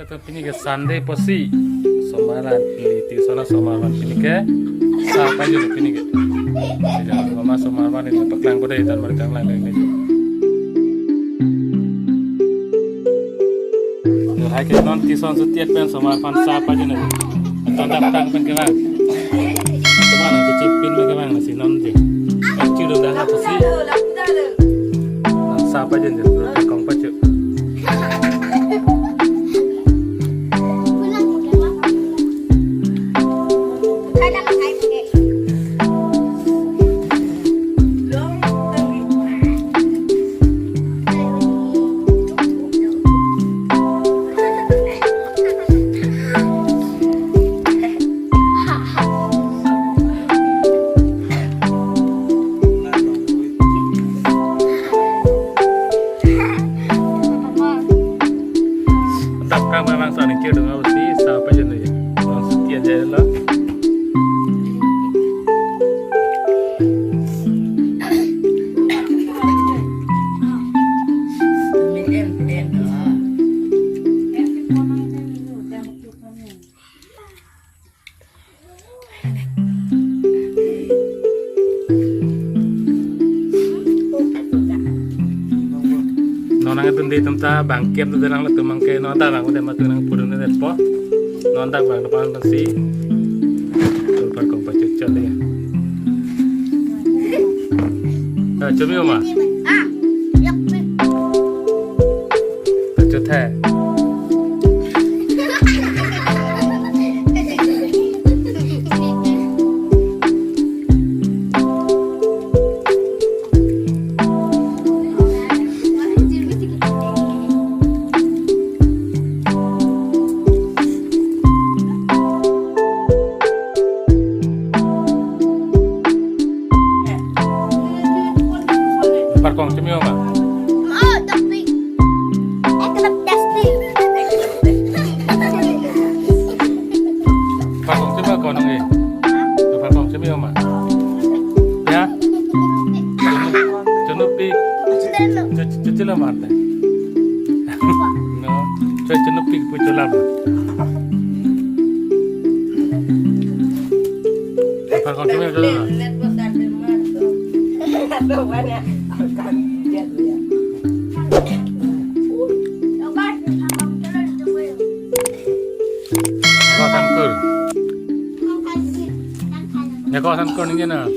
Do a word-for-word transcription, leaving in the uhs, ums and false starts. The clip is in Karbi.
Pini ke Sunday pusi, somar an pini tuition asomar an pini ke sa pajun pini ke. Sejak mama somar an ini paklang kode itan mereka lang ini. Yo, hai ke non tuition setiap pen somar an sa pajun. Ton dap tang pen kevang. Cuma nang cuci pin pen kevang nasi non je. Cuci udah dah apa sih? Nang sa pajun je, kong pajun. Dap kang memang sa ningkir dong ausi sa pajun ya. Langsung tiada lah. Non nangdunde atum ta bang kem ta dalang latum bang ke non ta bang udah matu nang pudun ne po. Non ta bang depan pensi. Tur par kong pachut chot ya. Ah, chumi oma. Ah, yak pe. Pachut hai. Par kong chumi oma. Oh, tapi. Ek lap dasti. Par kong chumi ko nong e. Par kong chumi oma. Ya. Chunu pi. Chuchi la mate. No. Choi chunu pi pu chulam. Par kong chumi chulam. Ko sangkur. Ya ko sangkur ni na.